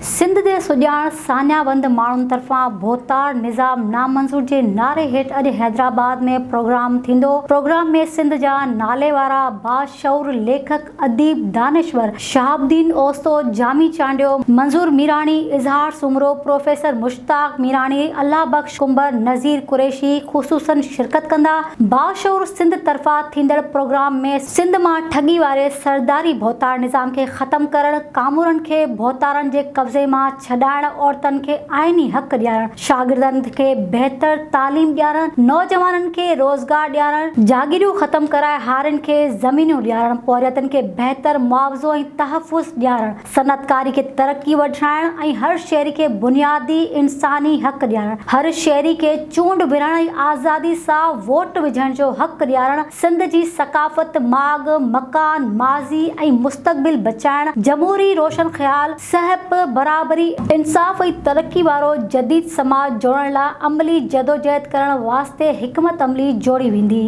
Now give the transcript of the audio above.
سنڌ جي سڄاڻ ساڃاهه وند ماڻهن طرفان ڀوتار نظام نامنظور جي نعري هيٺ اڄ حيدرآباد ۾ پروگرام ٿيندو. پروگرام ۾ سنڌ جا ناليوارا باشعور ليکڪ، اديب، دانشور شهاب الدين اوستو، جامي چانڊيو، منظور ميراڻي، اظهار سومرو، پروفيسر مشتاق ميراڻي، الله بخش ڪنڀر، نذير قريشي خصوصن شرڪت ڪندا. باشعور سنڌ طرفان ٿيندڙ پروگرام ۾ سنڌ مان ٺڳي واري سرداري ڀوتار نظام کي ختم ڪرڻ، ڪامورن کي ڀوتارن جي قبضي مان ڇڏائڻ، عورتن کي آئيني حق ڏيارڻ، شاگردن کي بهتر تعليم ڏيارڻ، نوجوانن کي روزگار ڏيارڻ، جاگيريون ختم ڪرائي هارين کي زمينون ڏيارڻ، پورهيتن کي بهتر معاوضو ۽ تحفظ ڏيارڻ، صنعتڪاري کي ترقي وٺرائڻ ۽ هر شهري کي بنيادي انساني حق ڏيارڻ، هر شهري کي چونڊ وڙهڻ ۽ آزادي سان ووٽ وجهڻ جو حق ڏيارڻ، سنڌ جي ثقافت، ماڳ، مڪان، ماضي ۽ مستقبل بچائڻ، جمهوري روشن خيال، سهپ، برابري، انصاف ۽ ترقي وارو جديد سماج جوڙڻ لاء عملي جدوجهد ڪرڻ واسطي حڪمت عملي جوڙي ويندي.